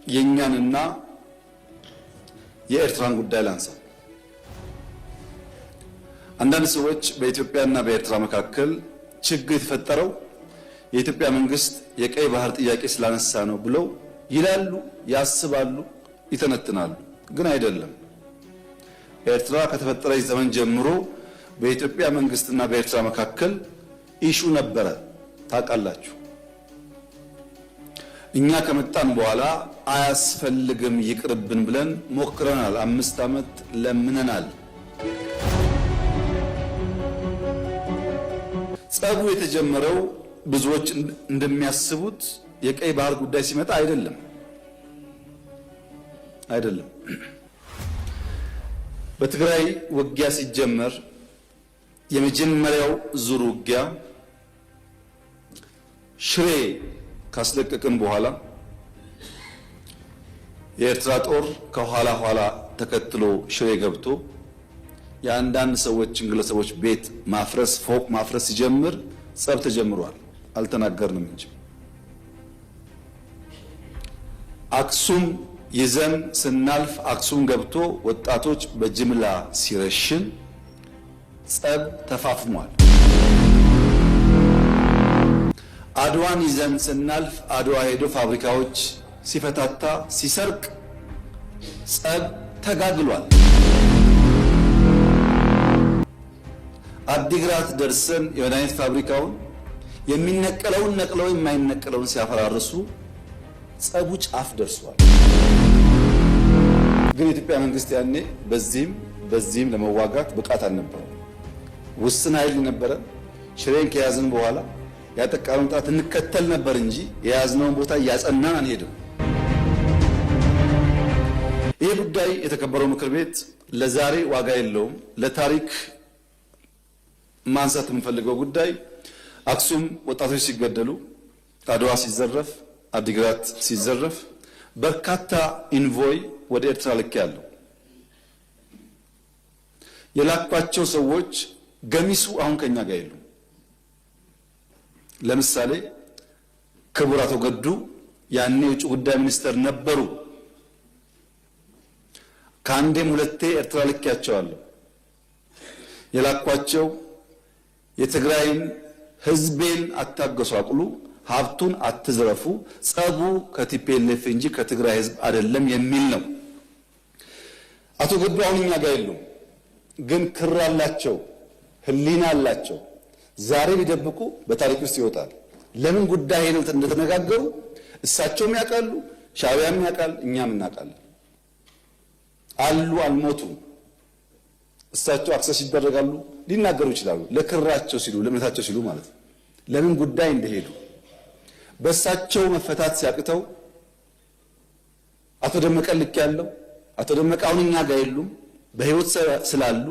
የኛንና የኤርትራን ጉዳይ ላንሳ። አንዳንድ ሰዎች በኢትዮጵያና በኤርትራ መካከል ችግር የተፈጠረው የኢትዮጵያ መንግስት የቀይ ባህር ጥያቄ ስላነሳ ነው ብለው ይላሉ፣ ያስባሉ፣ ይተነትናሉ። ግን አይደለም። ኤርትራ ከተፈጠረች ዘመን ጀምሮ በኢትዮጵያ መንግስትና በኤርትራ መካከል issue ነበረ። ታውቃላችሁ። እኛ ከመጣን በኋላ አያስፈልግም ይቅርብን ብለን ሞክረናል። 5 ዓመት ለምነናል። ጸቡ የተጀመረው ብዙዎች እንደሚያስቡት የቀይ ባህር ጉዳይ ሲመጣ አይደለም አይደለም። በትግራይ ውጊያ ሲጀመር የመጀመሪያው ዙር ውጊያ ሽሬ ካስለቀቅን በኋላ የኤርትራ ጦር ከኋላ ኋላ ተከትሎ ሽሬ ገብቶ የአንዳንድ ሰዎችን ግለሰቦች ቤት ማፍረስ ፎቅ ማፍረስ ሲጀምር ጸብ ተጀምሯል። አልተናገርንም እንጂ አክሱም ይዘን ስናልፍ አክሱም ገብቶ ወጣቶች በጅምላ ሲረሽን ጸብ ተፋፍሟል። አድዋን ይዘን ስናልፍ አድዋ ሄዶ ፋብሪካዎች ሲፈታታ ሲሰርቅ ጸብ ተጋግሏል። አዲግራት ደርሰን የመድኃኒት ፋብሪካውን የሚነቀለውን ነቅለው የማይነቀለውን ሲያፈራርሱ ጸቡ ጫፍ ደርሷል። ግን የኢትዮጵያ መንግስት ያኔ በዚህም በዚህም ለመዋጋት ብቃት አልነበረም። ውስን ኃይል ነበረ። ሽሬን ከያዝን በኋላ ያጠቃነውን ጣት እንከተል ነበር እንጂ የያዝነውን ቦታ እያጸናን አንሄድም። ይህ ጉዳይ የተከበረው ምክር ቤት ለዛሬ ዋጋ የለውም። ለታሪክ ማንሳት የምንፈልገው ጉዳይ አክሱም ወጣቶች ሲገደሉ፣ አድዋ ሲዘረፍ፣ አዲግራት ሲዘረፍ በርካታ envoy ወደ ኤርትራ ልክ ያለው የላኳቸው ሰዎች ገሚሱ አሁን ከኛ ጋር የሉም። ለምሳሌ ክቡር አቶ ገዱ ያኔ የውጭ ጉዳይ ሚኒስተር ነበሩ። ከአንዴም ሁለቴ ኤርትራ ልኬያቸዋለሁ። የላኳቸው የትግራይን ህዝቤን አታጎሳቁሉ፣ ሀብቱን አትዝረፉ፣ ጸቡ ከ TPLF እንጂ ከትግራይ ህዝብ አይደለም የሚል ነው። አቶ ገዱ አሁን እኛ ጋር የሉም፣ ግን ክር አላቸው፣ ህሊና አላቸው። ዛሬ ቢደብቁ በታሪክ ውስጥ ይወጣል። ለምን ጉዳይ ነው እንደተነጋገሩ እሳቸውም ያውቃሉ፣ ሻዕቢያም ያውቃል፣ እኛም እናውቃለን። አሉ አልሞቱም። እሳቸው access ይደረጋሉ፣ ሊናገሩ ይችላሉ። ለክራቸው ሲሉ ለእምነታቸው ሲሉ ማለት ነው። ለምን ጉዳይ እንደሄዱ በእሳቸው መፈታት ሲያቅተው አቶ ደመቀ ልክ ያለው አቶ ደመቀ አሁን እኛ ጋር የሉም፣ በህይወት ስላሉ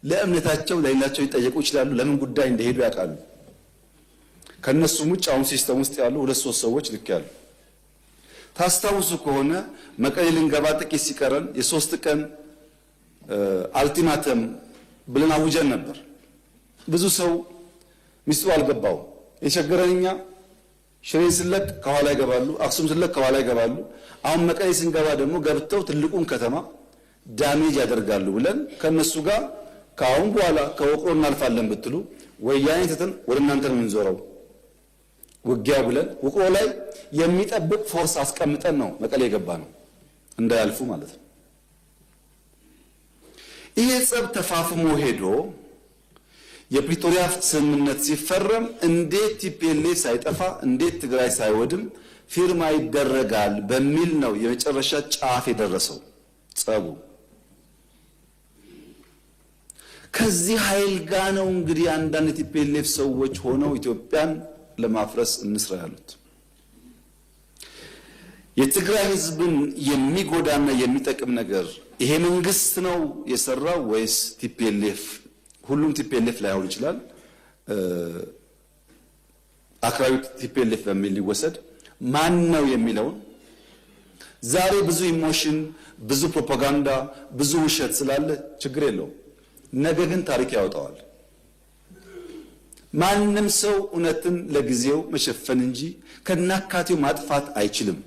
ለእምነታቸው ለሌላቸው ሊጠየቁ ይችላሉ። ለምን ጉዳይ እንደሄዱ ያውቃሉ። ከነሱም ውጭ አሁን system ውስጥ ያሉ 2 3 ሰዎች ልክ ያሉ ታስታውሱ ከሆነ መቀሌ ልንገባ ጥቂት ሲቀረን የ3 ቀን ultimatum ብለን አውጀን ነበር። ብዙ ሰው ሚስጥሩ አልገባው። የቸገረን እኛ ሽሬን ስለቅ ከኋላ ይገባሉ፣ አክሱም ስለቅ ከኋላ ይገባሉ። አሁን መቀሌ ስንገባ ደግሞ ገብተው ትልቁን ከተማ damage ያደርጋሉ ብለን ከነሱ ጋር ከአሁን በኋላ ከውቅሮ እናልፋለን ብትሉ ወያኔ ትተን ወደ እናንተ ነው የምንዞረው ውጊያው ብለን ውቅሮ ላይ የሚጠብቅ force አስቀምጠን ነው መቀሌ የገባ ነው እንዳያልፉ ማለት ነው። ይሄ ጸብ ተፋፍሞ ሄዶ የፕሪቶሪያ ስምምነት ሲፈረም እንዴት TPLF ሳይጠፋ እንዴት ትግራይ ሳይወድም ፊርማ ይደረጋል በሚል ነው የመጨረሻ ጫፍ የደረሰው ጸቡ። ከዚህ ኃይል ጋር ነው እንግዲህ አንዳንድ TPLF ሰዎች ሆነው ኢትዮጵያን ለማፍረስ እንስራ ያሉት። የትግራይ ህዝብን የሚጎዳና የሚጠቅም ነገር ይሄ መንግስት ነው የሰራው ወይስ TPLF? ሁሉም TPLF ላይሆን ይችላል። አክራሪ TPLF በሚል ሊወሰድ ማን ነው የሚለውን ዛሬ ብዙ emotion፣ ብዙ ፕሮፓጋንዳ፣ ብዙ ውሸት ስላለ ችግር የለውም። ነገ ግን ታሪክ ያወጣዋል። ማንም ሰው እውነትን ለጊዜው መሸፈን እንጂ ከናካቴው ማጥፋት አይችልም።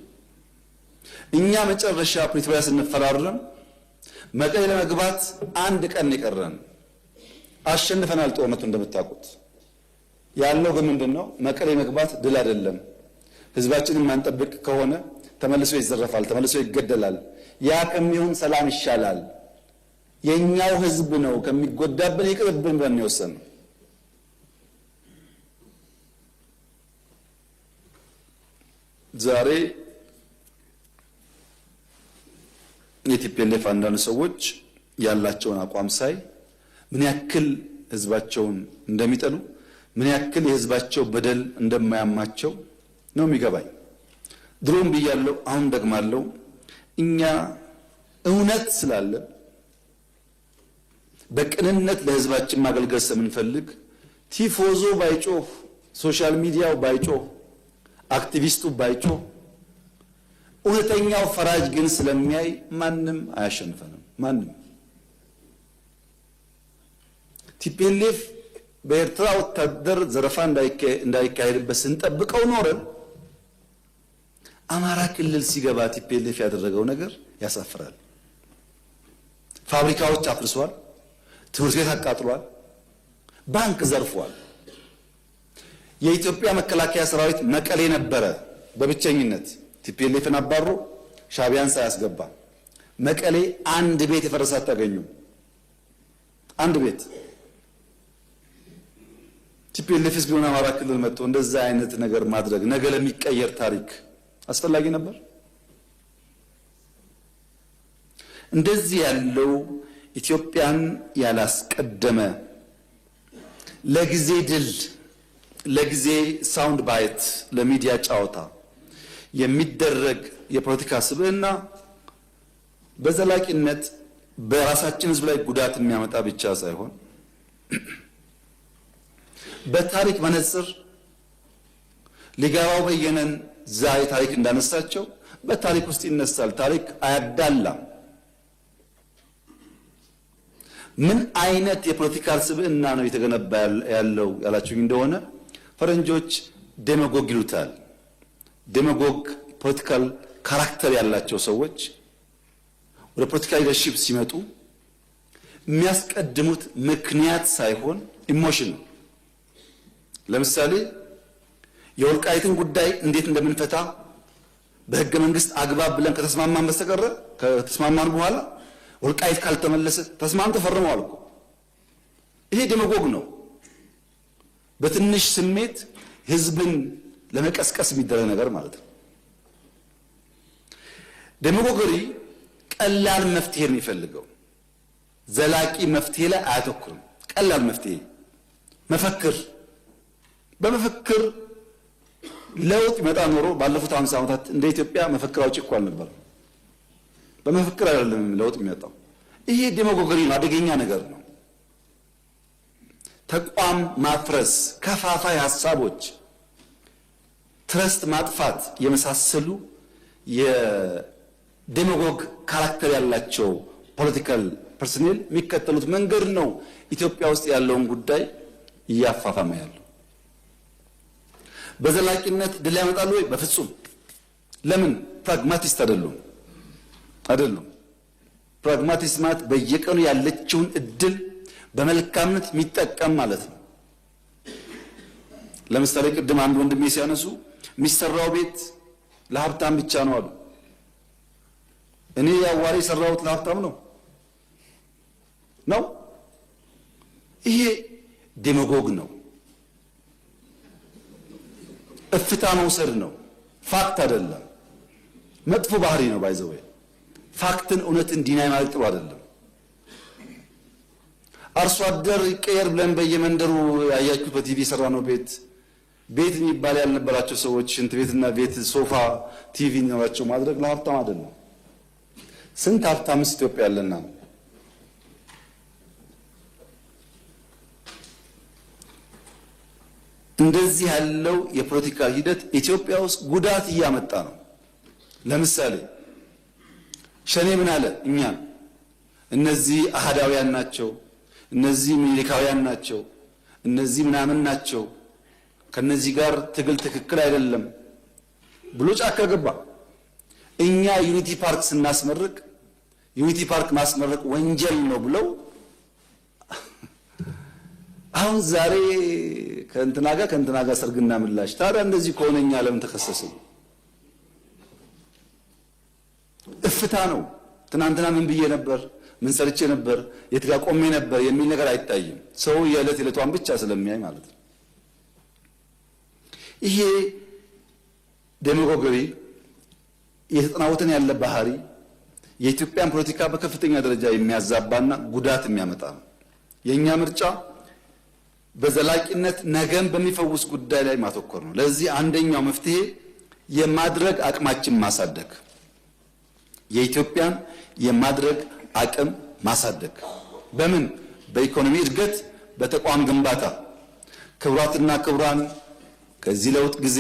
እኛ መጨረሻ ፕሪቶሪያ ስንፈራረም መቀሌ ለመግባት አንድ ቀን የቀረን፣ አሸንፈናል ጦርነቱ እንደምታውቁት። ያለው ግን ምንድነው? መቀሌ መግባት ድል አይደለም። ህዝባችንን ማንጠብቅ ከሆነ ተመልሶ ይዘረፋል፣ ተመልሶ ይገደላል። ያ ከሚሆን ሰላም ይሻላል። የኛው ህዝብ ነው ከሚጎዳብን ይቅርብን ብለን የወሰንነው። ዛሬ የ TPLF አንዳንድ ሰዎች ያላቸውን አቋም ሳይ ምን ያክል ህዝባቸውን እንደሚጠሉ፣ ምን ያክል የህዝባቸው በደል እንደማያማቸው ነው የሚገባኝ። ድሮም ብያለሁ፣ አሁን ደግማለሁ። እኛ እውነት ስላለ፣ በቅንነት ለህዝባችን ማገልገል ስለምንፈልግ፣ ቲፎዞ ባይጮህ፣ social media ው ባይጮህ፣ አክቲቪስቱ ባይጮህ፣ እውነተኛው ፈራጅ ግን ስለሚያይ ማንም አያሸንፈንም። ማንም TPLF በኤርትራ ወታደር ዘረፋ እንዳይካሄድበት ስንጠብቀው ኖረን አማራ ክልል ሲገባ TPLF ያደረገው ነገር ያሳፍራል። ፋብሪካዎች አፍርሷል፣ ትምህርት ቤት አቃጥሏል፣ ባንክ ዘርፏል። የኢትዮጵያ መከላከያ ሰራዊት መቀሌ ነበረ በብቸኝነት፣ TPLF ን አባሮ ሻቢያን ሳያስገባ። መቀሌ አንድ ቤት የፈረሰ አታገኙም። አንድ ቤት። TPLF ስ ቢሆን አማራ ክልል መጥቶ እንደዛ አይነት ነገር ማድረግ ነገ ለሚቀየር ታሪክ አስፈላጊ ነበር? እንደዚህ ያለው ኢትዮጵያን ያላስቀደመ፣ ለጊዜ ድል፣ ለጊዜ sound bite፣ ለሚዲያ ጨዋታ የሚደረግ የፖለቲካ ስብዕና በዘላቂነት በራሳችን ሕዝብ ላይ ጉዳት የሚያመጣ ብቻ ሳይሆን በታሪክ መነጽር ሊጋባው በየነን ዛሬ ታሪክ እንዳነሳቸው በታሪክ ውስጥ ይነሳል። ታሪክ አያዳላም። ምን አይነት የ political ስብዕና ነው የተገነባ ያለው ያላችሁኝ እንደሆነ ፈረንጆች demagogue ይሉታል። Demagogue political character ያላቸው ሰዎች ወደ ፖለቲካ leadership ሲመጡ የሚያስቀድሙት ምክንያት ሳይሆን emotion ነው። ለምሳሌ የወልቃይትን ጉዳይ እንዴት እንደምንፈታ በህገ መንግስት አግባብ ብለን ከተስማማን በስተቀረ፣ ከተስማማን በኋላ ወልቃይት ካልተመለሰ፣ ተስማምተው ፈርመዋል እኮ። ይሄ demagogue ነው። በትንሽ ስሜት ህዝብን ለመቀስቀስ የሚደረግ ነገር ማለት ነው። Demagoguery ቀላል መፍትሄ የሚፈልገው፣ ዘላቂ መፍትሄ ላይ አያተኩርም። ቀላል መፍትሄ፣ መፈክር፣ በመፈክር ለውጥ ይመጣ ኖሮ ባለፉት 50 ዓመታት እንደ ኢትዮጵያ መፈክር አውጪ እኮ አልነበረም። በመፈክር አይደለም ለውጥ የሚመጣው። ይሄ demagoguery ነው፣ አደገኛ ነገር ነው። ተቋም ማፍረስ፣ ከፋፋይ ሀሳቦች፣ trust ማጥፋት የመሳሰሉ የ demagogue character ያላቸው political personnel የሚከተሉት መንገድ ነው ኢትዮጵያ ውስጥ ያለውን ጉዳይ እያፋፋመ ያለው። በዘላቂነት ድል ያመጣሉ ወይ? በፍጹም። ለምን? Pragmatist አይደሉም፣ አይደሉም። Pragmatist ማለት በየቀኑ ያለችውን እድል በመልካምነት የሚጠቀም ማለት ነው። ለምሳሌ ቅድም አንድ ወንድሜ ሲያነሱ የሚሰራው ቤት ለሀብታም ብቻ ነው አሉ። እኔ ያዋሪ የሰራሁት ለሀብታም ነው ነው? ይሄ demagogue ነው። እፍታ መውሰድ ነው። Fact አይደለም። መጥፎ ባህሪ ነው። By the way, fact ን፣ እውነትን deny ማለት ጥሩ አይደለም። አርሶ አደር ይቀየር ብለን በየመንደሩ ያያችሁት በቲቪ የሰራ ነው ቤት፣ ቤት የሚባል ያልነበራቸው ሰዎች ሽንት ቤትና ቤት፣ ሶፋ፣ ቲቪ እንዲኖራቸው ማድረግ ለሀብታም አይደለም። ስንት ሀብታምስ ኢትዮጵያ ያለና ነው? እንደዚህ ያለው የፖለቲካ ሂደት ኢትዮጵያ ውስጥ ጉዳት እያመጣ ነው። ለምሳሌ ሸኔ ምን አለ? እኛን እነዚህ አህዳውያን ናቸው፣ እነዚህ ሚኒሊካውያን ናቸው፣ እነዚህ ምናምን ናቸው፣ ከነዚህ ጋር ትግል ትክክል አይደለም ብሎ ጫካ ገባ። እኛ ዩኒቲ ፓርክ ስናስመርቅ ዩኒቲ ፓርክ ማስመረቅ ወንጀል ነው ብለው አሁን ዛሬ ከእንትና ጋር ሰርግና ምላሽ። ታዲያ እንደዚህ ከሆነ እኛ ለምን ተከሰስን? እፍታ ነው። ትናንትና ምን ብዬ ነበር፣ ምን ሰርቼ ነበር፣ የት ጋር ቆሜ ነበር የሚል ነገር አይታይም። ሰው የዕለት ዕለቷን ብቻ ስለሚያይ ማለት ነው። ይሄ demagoguery የተጠናወተን ያለ ባህሪ የኢትዮጵያን ፖለቲካ በከፍተኛ ደረጃ የሚያዛባና ጉዳት የሚያመጣ ነው። የኛ ምርጫ በዘላቂነት ነገን በሚፈውስ ጉዳይ ላይ ማተኮር ነው። ለዚህ አንደኛው መፍትሄ የማድረግ አቅማችን ማሳደግ፣ የኢትዮጵያን የማድረግ አቅም ማሳደግ በምን? በኢኮኖሚ እድገት፣ በተቋም ግንባታ። ክቡራትና ክቡራን፣ ከዚህ ለውጥ ጊዜ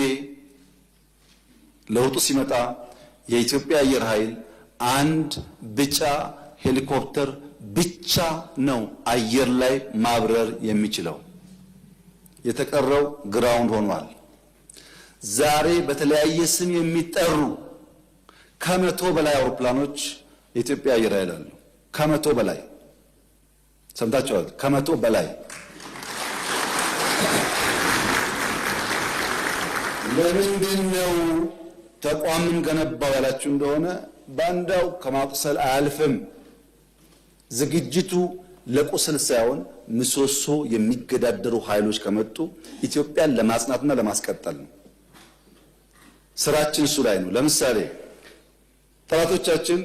ለውጡ ሲመጣ የኢትዮጵያ አየር ኃይል አንድ ቢጫ ሄሊኮፕተር ብቻ ነው አየር ላይ ማብረር የሚችለው። የተቀረው ground ሆኗል። ዛሬ በተለያየ ስም የሚጠሩ 100 በላይ አውሮፕላኖች የኢትዮጵያ አየር ኃይል አሉ። 100 በላይ ሰምታችኋል። 100 በላይ። ለምንድን ነው ተቋምን ገነባው ያላችሁ እንደሆነ ባንዳው ከማቁሰል አያልፍም። ዝግጅቱ ለቁስል ሳይሆን ምሰሶ የሚገዳደሩ ኃይሎች ከመጡ ኢትዮጵያን ለማጽናትና ለማስቀጠል ነው። ስራችን እሱ ላይ ነው። ለምሳሌ ጠላቶቻችን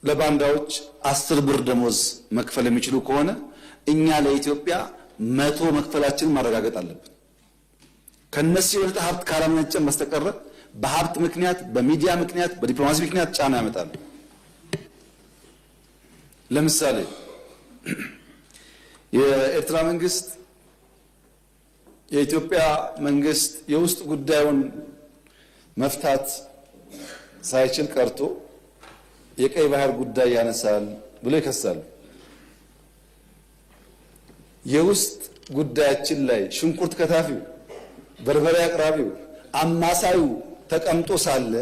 ለባንዳዎች 10 ብር ደሞዝ መክፈል የሚችሉ ከሆነ እኛ ለኢትዮጵያ 100 መክፈላችንን ማረጋገጥ አለብን። ከነሱ የበለጠ ሀብት ካላመነጨን በስተቀር በሀብት ምክንያት፣ በሚዲያ ምክንያት፣ በዲፕሎማሲ ምክንያት ጫና ያመጣሉ። ለምሳሌ የኤርትራ መንግስት የኢትዮጵያ መንግስት የውስጥ ጉዳዩን መፍታት ሳይችል ቀርቶ የቀይ ባህር ጉዳይ ያነሳል ብሎ ይከሳሉ። የውስጥ ጉዳያችን ላይ ሽንኩርት ከታፊው፣ በርበሬ አቅራቢው፣ አማሳዩ ተቀምጦ ሳለ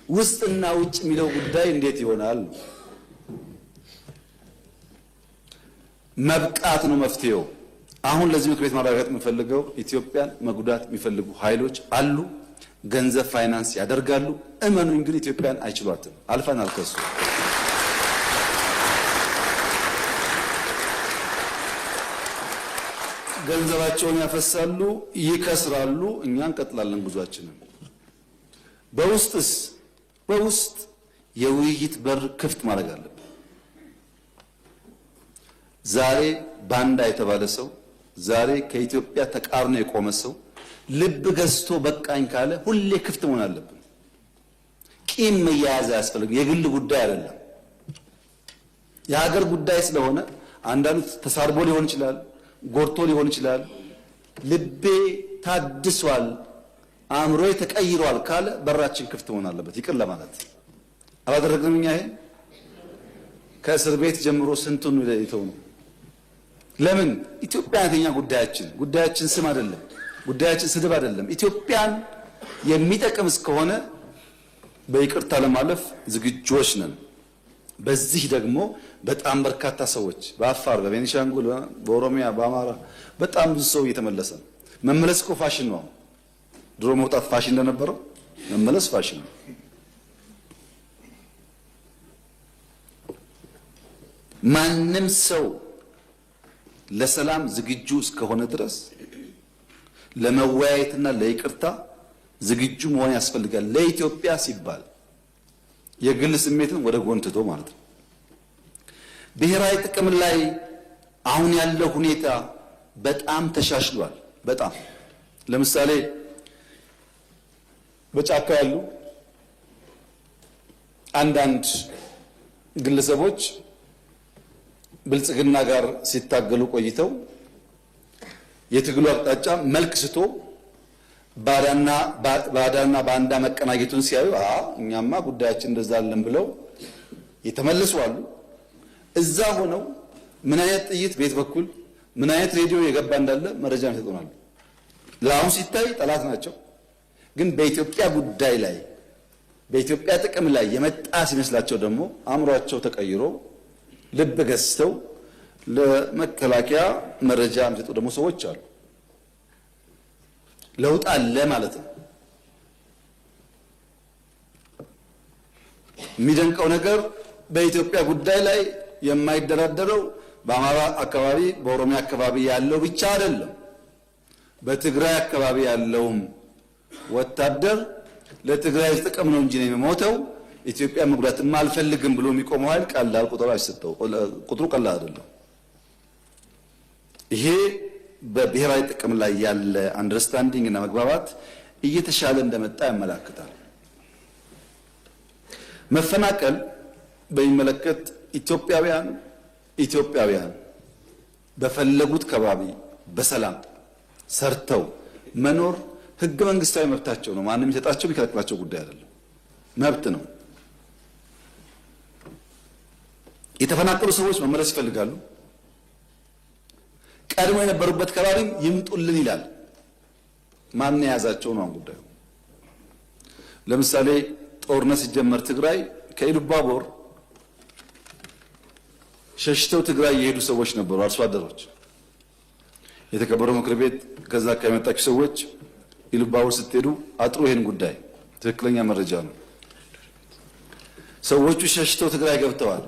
ውስጥና ውጭ የሚለው ጉዳይ እንዴት ይሆናል? መብቃት ነው መፍትሄው። አሁን ለዚህ ምክር ቤት ማረጋገጥ የምፈልገው ኢትዮጵያን መጉዳት የሚፈልጉ ኃይሎች አሉ። ገንዘብ ፋይናንስ ያደርጋሉ። እመኑኝ ግን ኢትዮጵያን አይችሏትም። አልፈናል ከሱ። ገንዘባቸውን ያፈሳሉ፣ ይከስራሉ። እኛ እንቀጥላለን ጉዟችንን። በውስጥስ በውስጥ የውይይት በር ክፍት ማድረግ አለብን። ዛሬ ባንዳ የተባለ ሰው፣ ዛሬ ከኢትዮጵያ ተቃርኖ የቆመ ሰው ልብ ገዝቶ በቃኝ ካለ ሁሌ ክፍት መሆን አለብን። ቂም መያያዝ አያስፈልግም። የግል ጉዳይ አይደለም፣ የሀገር ጉዳይ ስለሆነ አንዳንዱ ተሳርቦ ሊሆን ይችላል፣ ጎርቶ ሊሆን ይችላል። ልቤ ታድሷል፣ አእምሮዬ ተቀይሯል ካለ በራችን ክፍት መሆን አለበት። ይቅር ለማለት አላደረግንም እኛ። ይሄ ከእስር ቤት ጀምሮ ስንቱን የተው ነው። ለምን? ኢትዮጵያ ናት ጉዳያችን። ጉዳያችን ስም አይደለም፣ ጉዳያችን ስድብ አይደለም። ኢትዮጵያን የሚጠቅም እስከሆነ በይቅርታ ለማለፍ ዝግጁዎች ነን። በዚህ ደግሞ በጣም በርካታ ሰዎች በአፋር፣ በቤኒሻንጉል፣ በኦሮሚያ፣ በአማራ በጣም ብዙ ሰው እየተመለሰ ነው። መመለስ እኮ ፋሽን ነው። ድሮ መውጣት ፋሽን እንደነበረው መመለስ ፋሽን ነው። ማንም ሰው ለሰላም ዝግጁ እስከሆነ ድረስ ለመወያየትና ለይቅርታ ዝግጁ መሆን ያስፈልጋል። ለኢትዮጵያ ሲባል የግል ስሜትን ወደ ጎን ትቶ ማለት ነው። ብሔራዊ ጥቅም ላይ አሁን ያለው ሁኔታ በጣም ተሻሽሏል። በጣም ለምሳሌ በጫካ ያሉ አንዳንድ ግለሰቦች ብልጽግና ጋር ሲታገሉ ቆይተው የትግሉ አቅጣጫ መልክ ስቶ ባዳና ባንዳ መቀናጀቱን ሲያዩ እኛማ ጉዳያችን እንደዛ አለን ብለው የተመለሱ አሉ። እዛ ሆነው ምን አይነት ጥይት ቤት በኩል ምን አይነት ሬዲዮ የገባ እንዳለ መረጃ ይሰጡናል። ለአሁን ሲታይ ጠላት ናቸው፣ ግን በኢትዮጵያ ጉዳይ ላይ በኢትዮጵያ ጥቅም ላይ የመጣ ሲመስላቸው ደግሞ አእምሯቸው ተቀይሮ ልብ ገዝተው ለመከላከያ መረጃ የሚሰጡ ደግሞ ሰዎች አሉ። ለውጥ አለ ማለት ነው። የሚደንቀው ነገር በኢትዮጵያ ጉዳይ ላይ የማይደራደረው በአማራ አካባቢ በኦሮሚያ አካባቢ ያለው ብቻ አይደለም። በትግራይ አካባቢ ያለውም ወታደር ለትግራይ ጥቅም ነው እንጂ ነው የሚሞተው ኢትዮጵያ መጉዳትም አልፈልግም ብሎ የሚቆመው ኃይል ቀላል ቁጥር አይሰጠው፣ ቁጥሩ ቀላል አይደለም። ይሄ በብሔራዊ ጥቅም ላይ ያለ understanding እና መግባባት እየተሻለ እንደመጣ ያመላክታል። መፈናቀል በሚመለከት ኢትዮጵያውያን በፈለጉት ከባቢ በሰላም ሰርተው መኖር ህገ መንግስታዊ መብታቸው ነው። ማንም ይሰጣቸው ቢከለክላቸው ጉዳይ አይደለም፣ መብት ነው። የተፈናቀሉ ሰዎች መመለስ ይፈልጋሉ። ቀድሞ የነበሩበት ከባቢም ይምጡልን ይላል። ማን የያዛቸው ነው ጉዳዩ? ለምሳሌ ጦርነት ሲጀመር ትግራይ ከኢሉባቦር ሸሽተው ትግራይ የሄዱ ሰዎች ነበሩ፣ አርሶ አደሮች። የተከበረው ምክር ቤት ከዛ አካባቢ የመጣችሁ ሰዎች ኢሉባቦር ስትሄዱ አጥሩ ይሄን ጉዳይ፣ ትክክለኛ መረጃ ነው። ሰዎቹ ሸሽተው ትግራይ ገብተዋል።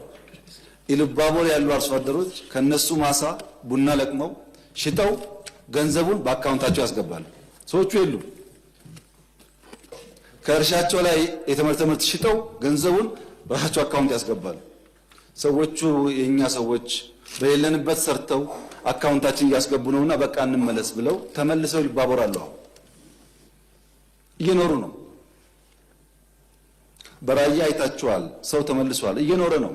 ኢሉባቦር ያሉ አርሶ አደሮች ከነሱ ማሳ ቡና ለቅመው ሽጠው ገንዘቡን በአካውንታቸው ያስገባሉ። ሰዎቹ የሉም። ከእርሻቸው ላይ የተመረተ ምርት ሽጠው ገንዘቡን በራሳቸው አካውንት ያስገባሉ። ሰዎቹ የኛ ሰዎች በሌለንበት ሰርተው አካውንታችን እያስገቡ ነውና በቃ እንመለስ ብለው ተመልሰው ኢሉባቦር አሉ። እየኖሩ ነው። በራያ አይታችኋል፣ ሰው ተመልሷል፣ እየኖረ ነው።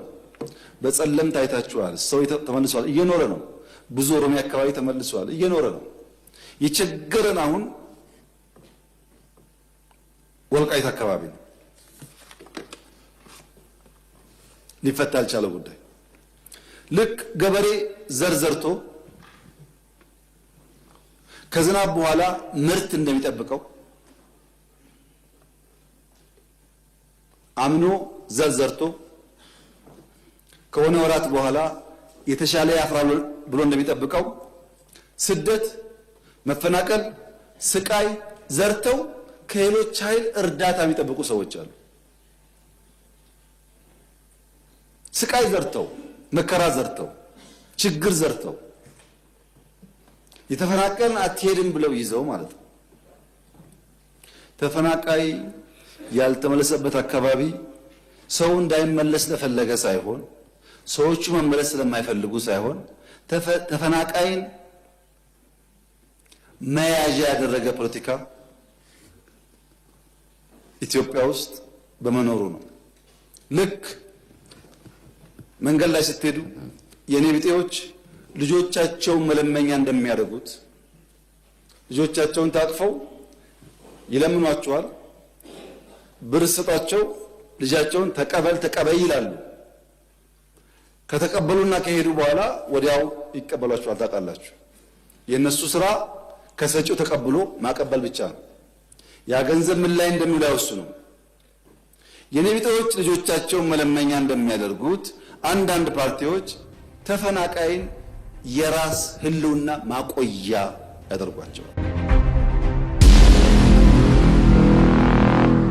በጸለምት አይታችኋል፣ ሰው ተመልሷል፣ እየኖረ ነው። ብዙ ኦሮሚያ አካባቢ ተመልሷል፣ እየኖረ ነው። የቸገረን አሁን ወልቃይት አካባቢ ነው። ሊፈታ ያልቻለው ጉዳይ ልክ ገበሬ ዘር ዘርቶ ከዝናብ በኋላ ምርት እንደሚጠብቀው አምኖ ዘር ዘርቶ ከሆነ ወራት በኋላ የተሻለ ያፍራል ብሎ እንደሚጠብቀው ስደት፣ መፈናቀል፣ ስቃይ ዘርተው ከሌሎች ኃይል እርዳታ የሚጠብቁ ሰዎች አሉ። ስቃይ ዘርተው፣ መከራ ዘርተው፣ ችግር ዘርተው የተፈናቀልን አትሄድም ብለው ይዘው ማለት ነው። ተፈናቃይ ያልተመለሰበት አካባቢ ሰው እንዳይመለስ ለፈለገ ሳይሆን ሰዎቹ መመለስ ስለማይፈልጉ ሳይሆን ተፈናቃይን መያዣ ያደረገ ፖለቲካ ኢትዮጵያ ውስጥ በመኖሩ ነው። ልክ መንገድ ላይ ስትሄዱ የኔ ቢጤዎች ልጆቻቸውን መለመኛ እንደሚያደርጉት ልጆቻቸውን ታቅፈው ይለምኗቸዋል። ብር ስጧቸው ልጃቸውን ተቀበል ተቀበይ ይላሉ። ከተቀበሉና ከሄዱ በኋላ ወዲያው ይቀበሏቸዋል። ታውቃላችሁ፣ የነሱ ስራ ከሰጪው ተቀብሎ ማቀበል ብቻ ነው። ያ ገንዘብ ምን ላይ እንደሚውል አይወስኑም። የኔ ቢጤዎች ልጆቻቸውን መለመኛ እንደሚያደርጉት አንዳንድ ፓርቲዎች ተፈናቃይን የራስ ህልውና ማቆያ ያደርጓቸዋል።